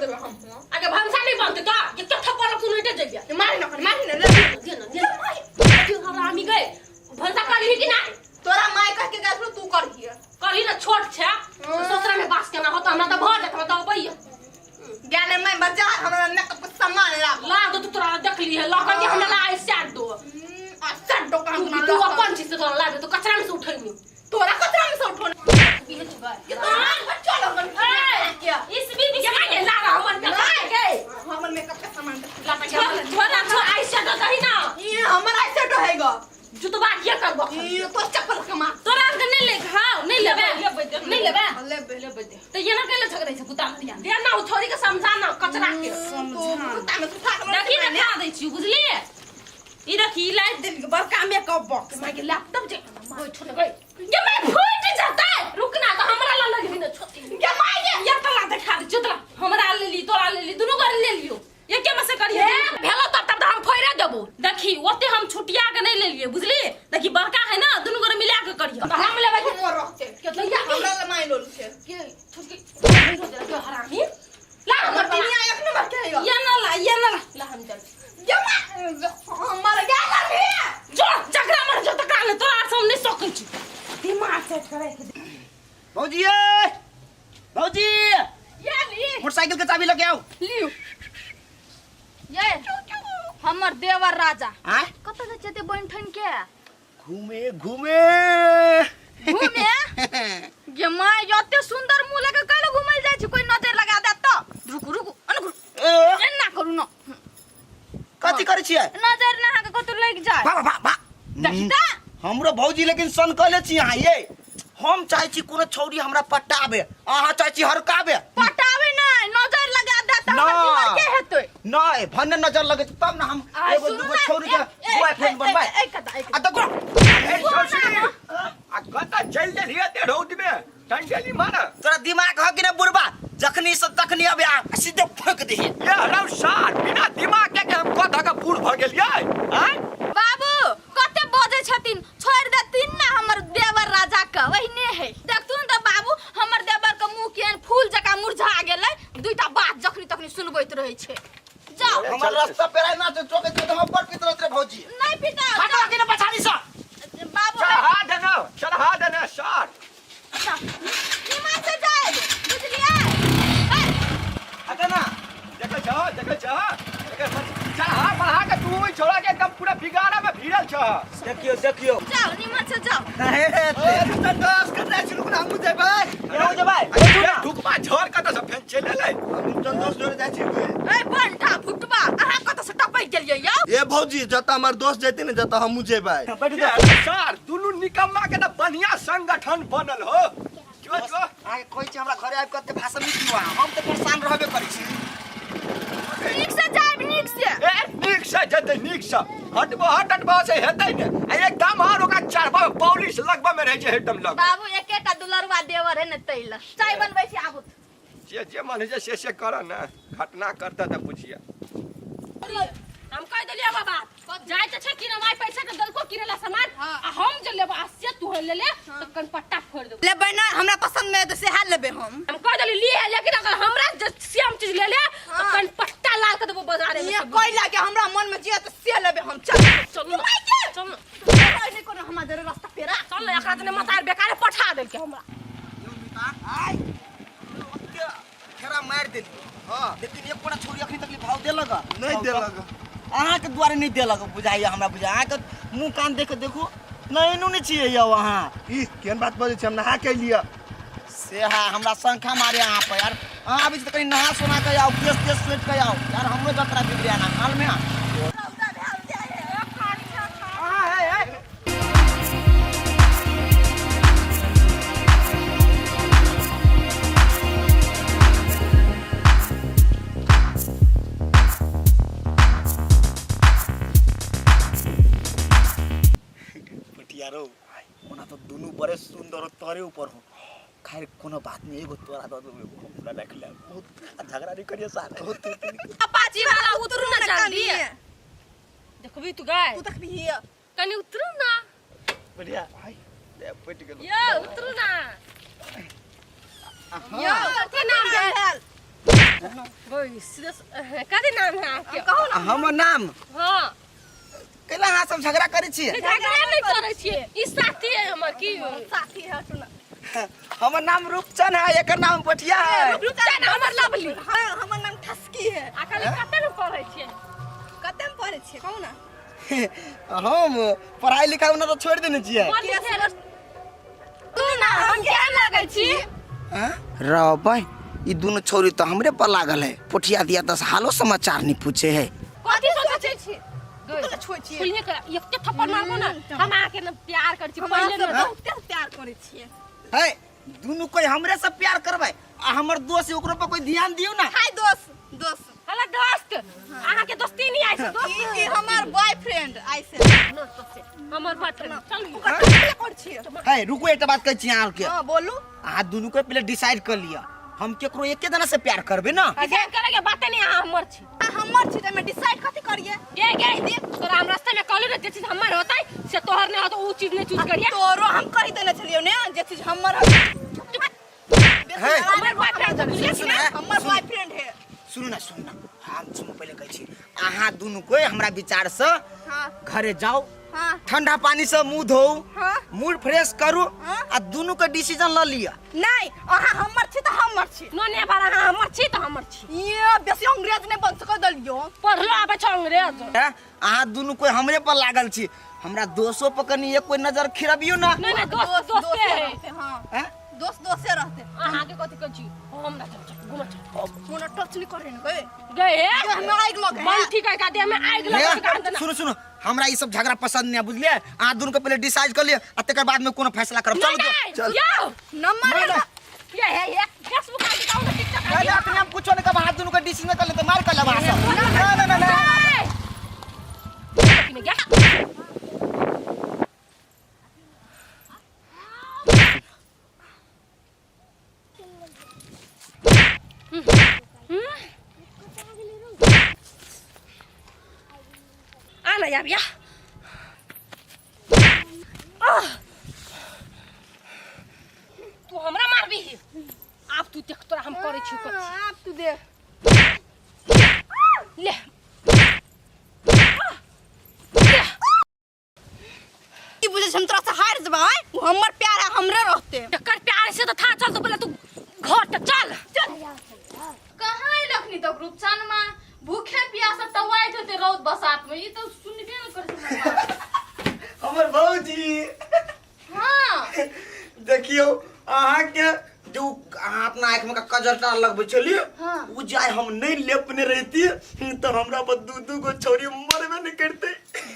देबै हम। आगे भनसा नहीं बनते तो ये क्या थप्पड़ लग सुन जइबे। मारी न, मारी न ले। दे ना, दे ना। हरामी गए, भनसा करही कि नहीं? तोरा माय कह के गेल, तू करही। करही ना, छोट छै, ससुरा में बास केना होता? हमरा तऽ भऽ जात, हमरा तऽ अबैया। ज्ञान में बच्चा, हमरा मेकअप के सामान ला। ला दो तू, तोरा देख ली है, लगा के हमरा ला ऐसे दो। आ सट दो काम। तू अपन चीज से तोरा ला दे तो कचरा में से उठैनी। तोरा कचरा में से उठो। की है चुका? ये तोरा बच्चा लगन क्या? इस भी ये माने ला रहा हमर के के। हमर मेकअप के सामान ला त छोरा छो, ऐसे दो दही ना। ये हमर ऐसे रहेगा। जुतबा के करबो? ये तो चप्पल कमा। तोरा के नहीं ले खाओ, नहीं लेबे, नहीं लेबे। लेबे, लेबे दे। तो ये ना केले झगड़ै छै कुत्ता मरिया? दे ना, उ छोरी के समझा ना कचरा के। तू कुत्ता में सुखा के। देखी, देखा दै छी, बुझलिए? ई देखी, ई लाइट देल बड़का मेकअप बॉक्स। माय के लैपटॉप जे ओइ छोड़ गई, ये मैं फूट जतै। रुक ना, तो हमरा ला लगबी ना छोटी। ये my के ये तला देखा दे चुतला। हमरा ले ली, तोरा ले ली, दुनू गोरे ले लियो। ये के में से करिए भेलो तब तब हम फोड़े देबो। देखी, ओते हम छुटिया के नहीं ले लिए, बुझली? देखी, बड़का है ना, दुनू गोरे मिला के करिए। तो हम लेबै। हमर रहते। के लइया? हमरा ले my लोल छै। के छुटकी के हरामी, ला हमर हमर दुनिया एक नंबर के है। ये ना ला, ये ना ला, ला हम चल। ये my हमर गेल रे। जो जकरा मर जो तकरा ले, तोरा आर से हम नहीं सकै छी। दिमाग सेट करे के। भौजी, ए भौजी। ये ली। मोटरसाइकिल के चाबी लके आओ। लियो, ये हमर देवर राजा। आय? कतऽ जाइ छै बनि ठन के? घूमे घूमे। घूमे? गे my, एते सुंदर मुंह लगे कैले घुमल जाइ छै? कोई नजर लगा देत तऽ। रुकू रुकू, अन ए, एना करू न। कथी करै छियै? नजर ना अहाँके कतौ लागि जाय। वाह वाह वाह। देखी तऽ। हमरो भौजी लेकिन सन कहले छी अहाँ। ये हम चाहै छी कोनो छौरी हमरा पटाबे, अहाँ चाहै छी हरकाबे। पटाबे नहि, नजर लगा देत तऽ हमर ना। जीवन के हेतै? नहीं, भन्ने नजर लगे तब ना हम आ, एगो सुनू दूगो ना, छौरी के ए, ए, बॉयफ्रेंड बनबै। ए, ए, कता, ए, आ देखो। ए, शशि, आ कतऽ चलि गेलही एते रौदमे टंडेली मारऽ? तोरा दिमाग ह कि ना बुढ़बा? जखनी से तखनी अबे आ सीधे फेंक दही। ये रौ सार, बिना दिमाग के हम कतऽ के बूढ़ भऽ गेलियै आँय? बाबू, कते बजै छथिन, छोड़ि देथिन ना हमर देवर राजा के, ओहिने है। देखथुन तऽ बाबू, हमर देवर के मुंह केहन फूल जकाँ मुरझा गेलै। दुइटा बात जखनी तखनी सुनबैत रहै छै। जाओ। हमर रास्ता पे ना तो चौके तो हम बड़ पित रहत रे भौजी। नहीं पिता। हटो कि ना पछाड़ी से। बाबू। चढ़ा देना, चढ़ा देना सार। निमन से जाए, बुझलियै? ए, हटो ना। देखै छह, देखै छह, एकर चढ़ा बढ़ा के तू ओहि छोड़ा के एकदम पूरा बिगाड़ा में भिड़ल छह। देखियो देखियो। जाओ, निमन से जाओ। संतोष करने शुरू करा, हमहूँ जेबै। केना जेबै? ढुकबा झड़ कतऽ से फेन चलि एलै? संतोष जोरे जाइ छी। ए बंटा फुटबा, अहाँ कतऽ से टपकि गेलियै यौ? ए भौजी, जतऽ हमर दोस्त जेतै ने, जतऽ हमहूँ जेबै। बैठ ये जाओ। सर, दुनू निकम्मा के तऽ बढ़िया संगठन बनल हो। जो जो। अहाँके कहै छी, हमरा घरे आबि कऽ एते भाषण नहि दियौ अहाँ। हम तऽ परेशान रहबे करै छी। नीक से जायब, नीक से। ए, नीक से जेतै, नीक से हटबो हटबो से हेतै ने। आ एकदम आर ओकरा चढ़बा में पॉलिश लगबा में रहै छै एकदम लग। बाबू, एकेटा दुलरुआ देवर है ने, तै लए चाय बनबै छी, आबू। जे जे मन होइ छै से से कर ने, घटना करतै तऽ बुझिया। हम कह देलियै बाबा, जाय तऽ छै कि माय पैसा के देलको किने ला सामान। आ हम जे लेबो आ से तू ले ले तऽ कनपट्टा फोड़ देबो। लेबै ना, हमरा पसंद में तो सेहा लेबै हम। हम कह देली लिए, लेकिन अगर हमरा जे सेम चीज ले ले तऽ कनपट्टा लाल के देबो बाजारे में। ये कोई लागे हमरा मन में जे तो से लेबै हम। चल। चल ना, चल ना। नहीं कोनो हमरा जरे रास्ता पेरा। चल ना, एकरा तने मतार बेकारे पठा देलके हमरा। आय ओते खेरा मारि देलियै। हाँ। लेकिन एक कोना छोरी अखनी तक भाव देलक? नहि देलक। अहाँके दुआरे नहि देलक बुझाइया हमरा। बुझाइ अहाँके मुँह कान देख के देखू, नहि नहि छियै यौ अहाँ। ई केहन बात बजै छी? हम नहा के अयलियै। से है हमरा शंखा मारे अहाँ पर यार। अहाँ आबै छी तऽ कनि नहा सोना के आउ, केस तेस सोचि के आउ यार। हमरो जतरा बिगड़िया ना हाल में। पटिया रो, ओना तो दुनू बड़े सुंदर हो, तोरे ऊपर हो। खैर, कोनो बात नहीं, एगो तोरा दऽ देबो, एगो हमरा रख ले। बहुत झगड़ा नहीं करिए साथ। बहुत अपाची वाला, उतरू ना जल्दी। देखबी तू गाय? तू देखबी? कनी उतरू ना। बढ़िया ले पटि गेलो। यो, उतरू ना। यौ, की नाम भेल? कथी नाम है आपके? कहू ना। हमर नाम? हाँ। कैला अहाँ सब झगड़ा करै छियै? झगड़ा नहीं करै छियै, ई साथी है हमर। की साथी है सुन। हमर नाम रूपचन है, एकर नाम पटिया है। रूपचन, हमर लवली। हाँ, हमर नाम ठसकी है। आ खाली कते में पढ़ै छियै? कते में पढ़ै छियै कहू ना। हम पढ़ाई लिखाई ओना तऽ छोड़ि देने छियै। पढ़ लिखे तू ना हम केहन लागै छी? रबै ई दुनू छौरी तऽ हमरे पर लागल है। पोठिया दिया दस हालो समाचार नहीं पूछे है। कथी सोचै छी? कथी छोड़ै छियै? सुनिए के एकटे थप्पड़ मारबो ना। हम अहाँके न प्यार करै छी हम पहिले अहाँ से न बहुते प्यार करै छियै। है दुनू कोई हमरे से प्यार करबै आ हमर दोस्त ओकरो पर कोई ध्यान दियो ना। हाय दोस्त, दोस्त। हेलो दोस्त, अहाँके दोस्ती नहीं आई छै दोस्त। ई हमर बॉयफ्रेंड आइ से। न दोस्त हमर बॉयफ्रेंड, चलू। ओकर कथी करै छियै? है रुको, एकटा बात कहै छी अहाँ के। हाँ बोलू। अहाँ दुनू के पहले डिसाइड कर लिअ, हम केकरो एके जना से प्यार करबै ना। डिसाइड करे के बाते नहीं, अहाँ हमर छी। आ हमर छी त एमे डिसाइड कथी करिए? गे गे तोरा हम रास्ते में कहली रे, जे चीज हमर होतै से तोहर नहीं होतै, ऊ चीज नहीं चूज करिए। तोरो हम कहि देने छलियौ ने जे चीज हमर है। हमर बॉयफ्रेंड बुझलियै कि सुन, ना? है, हमर सुन। बॉयफ्रेंड है। सुनू ना, सुनू ना, हम सुनू पहले कहै छी अहाँ दुनू कोई हमरा विचार से हाँ। घरे जाओ, हाँ। ठंडा पानी से मुंह धोउ, हाँ। मूड फ्रेश करू हाँ। आ दुनू के डिसीजन ल लिअ। नहीं, अहाँ हमर छी त हमर छी। नो ने बार, अहाँ हमर छी त हमर छी। ये बेसी अंग्रेज नहीं बन सकै दलियो। पढ़लो आबै छौ अंग्रेज। हैं? अहाँ दुनू कोई हमरे पर लागल छी, हमरा दोसो पर कनी एक कोई नजर खिरबियो ना। नहीं नहीं, दोस्त दोस्ते है। रहते, हाँ। हैं? दोस्त दोस्ते रहते। अहाँ के कथी कहै छी? हम ना चल, चल घुमा चल। मोना टच नहीं करे न गए। गए हे? देह में आगि लगे है। मन ठीक है का देह में आगि लगे हे, का देना। सुनू सुनू, हमरा ई सब झगड़ा पसंद नहीं है बुझलिए। अहाँ दुनू के पहले डिसाइड कर लिअ आ तकर बाद में कोनो फैसला करब। चलू नहीं, चल। यौ। नंबर नहीं, नहीं। ये हे ये फेसबुक आ दिखाऊ ना टिकटॉक आ पहले अपने हम कुछो नहीं करब, अहाँ दुनू के डिसीजन कर ले त मार कर लेब अहाँ सब। ना ना ना ना। गया। आ ना यार, या तू हमरा मारबी, आब तू देख तोरा हम करै छी कथी। आब तू देख। ले की बुझे हम तोरा से हार जेबै? वो हमर प्यार है, हमरे रहते। एकर प्यार से तो था। चल तो पहले तू घर तक चल चल। कहाँ अयलखनी तक रूपचनमा? भूखे प्यासे टवाइत होते रौद बसात में, ई तो सुनबे न करै छै हमर बात। हमर भौजी। हाँ। देखियो अहाँ के जो अहाँ अपना आँख में कजरटा लगबै छलियै, हाँ। उ जाय हम नहीं लेपने रहती तो हमरा पर दू दू गो छौरी मरबे नहीं करते।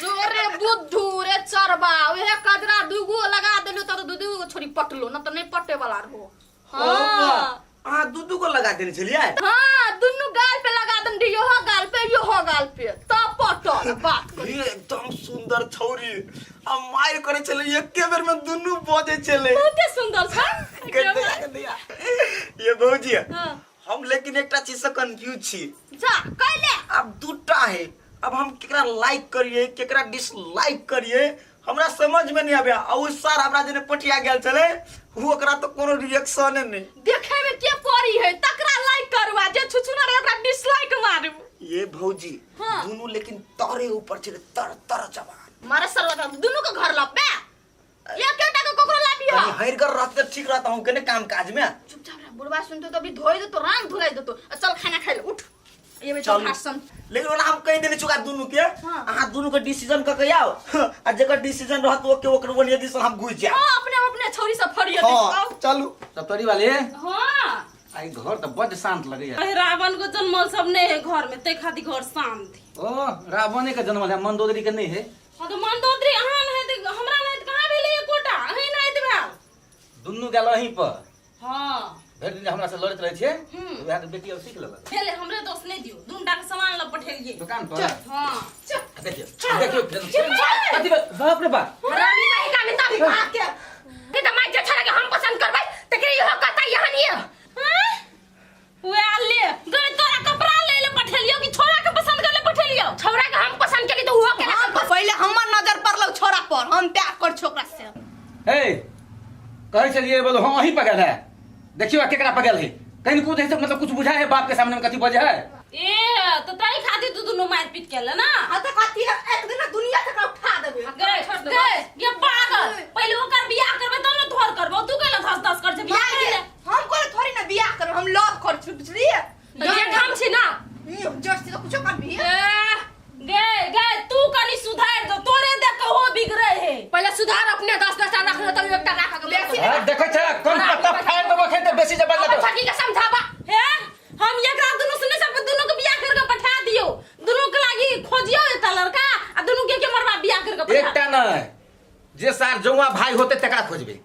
जोरे बुद्धू रे चरबा, उहे कजरा दूगो लगा देलु त दू दूगो छोरी पटलो न त नहीं पटे वाला रहो। हाँ। अहाँ दू दू गो लगा देने छलियै? हाँ, दुनू गाल पे लगा देन, योहो गाल पे योहो गाल पे, तब पटल बात करी। ये एकदम सुंदर छौरी आ मार करे छलै, एके बेर में दुनू बजै छलै। बहुते सुंदर छै। गंदिया गंदिया। ये भौजी, हाँ। हम लेकिन एकटा चीज से कंफ्यूज छी। जा कैले? अब दूटा है, अब हम केकरा लाइक करिए केकरा डिसलाइक करिए हमरा समझ में नहीं आबे। आ उ सर हमरा जेने पटिया गेल छलै, उ ओकरा तो कोनो रिएक्शन नहीं। देखे में के पड़ी है तकरा लाइक करवा, जे छुछुना रहे ओकरा डिसलाइक मारू। ये भौजी, हाँ। दुनू लेकिन तरे ऊपर छलै, तर तर जवान। मारे सरवा दुनू के घर लपे, एक एकटा के ककरो लाबी कनी ह। हरि कर रहते त ठीक रहता हूँ केने काम काज में। चुपचाप रह, बुढ़वा सुनतो तो अभी धोई देतो, राम धुलाई देतो। आ चल खाना खाइ ले उठ। ये बे चलू। भाषण। लेकिन ओना हम कहि देने चुका दुनू के, हाँ। अहाँ दुनू के डिसीजन क के आउ आ जेकर डिसीजन रहत ओके ओकर ओनिये दिसन हम घुसि जायब। हाँ, अपने अपने छोरी सब फरिया हाँ चलू। सप्तरी वाले। हाँ। आई घर तऽ बड्ड शांत लगैया। अरे रावण को जन्मल सब नहीं है घर में, ते खातिर घर शांत है। ओ रावणे के जन्मल है, मंदोदरी के नहीं है। हाँ तो मंदोदरी अहाँ नहीं है, हमरा नहीं है, कहाँ भेलै एकोटा? अहीं नहीं है भेल। दुनू गेल अहीं पर। हाँ। भरि दिन हमरा से लड़ैत रहै छै, वएह तऽ बेटी अब सीख लेलक। भेलै, हमरे दोस्त नहीं दियो, दुनू के सामान ल पठेलियै दुकान पर। हाँ। देखियौ देखियौ कथी भेल? बाप रे बाप। रानी नहीं का में तभी भाग के। नहीं तो मैं जे छोरा के हम पसंद करबै तकरे इहो कहता यहाँ नहीं है। हाँ? वे ले गए तोरा कपड़ा ले ले पठेलियो कि छोरा के पसंद कर ले पठेलियो? छोरा के हम पसंद केली तो उहो के हम पहले हमर नजर पड़लो छोरा पर, हम प्यार कर छोकरा से। हे कहै छलियै बोलो हम अहीं पगल है, देखियौ आ केकरा पगल है। कनिको जे है से मतलब कुछ बुझाय है बाप के सामने में कथी बजे है ए तो तई खातिर तू दुनू मार पीट केले ना हां त कथी है, एक दिन दुनिया से एकरा उठा देबे गए गए ये पागल पहिले ओकर बियाह करबे तब ना तोहर करबो तू कैला धस धस कर छे बियाह करे ले हम कोन थोड़ी ना बियाह करब हम लव कर छी बुझलिए तो ये काम छी ना जर से तो कुछो करबी ए, गे गे तू कनी सुधार दो तोरे देख के हो बिगड़े है पहिले सुधार अपने 10 10 टा रखने तब एकटा राख के बेसी हाँ, देखै छै कौन पत्ता फाड़ देबो खेते बेसी जे बदला छोटकी के समझाबा हे हम एकरा दुनू सुने सब दुनू के बियाह करके पठा दियो दुनू के लागी खोजियो एकटा लड़का आ दुनू के के मरबा बियाह करके पठा एकटा नहि जे सार जौआ भाई होते तकरा खोजबे।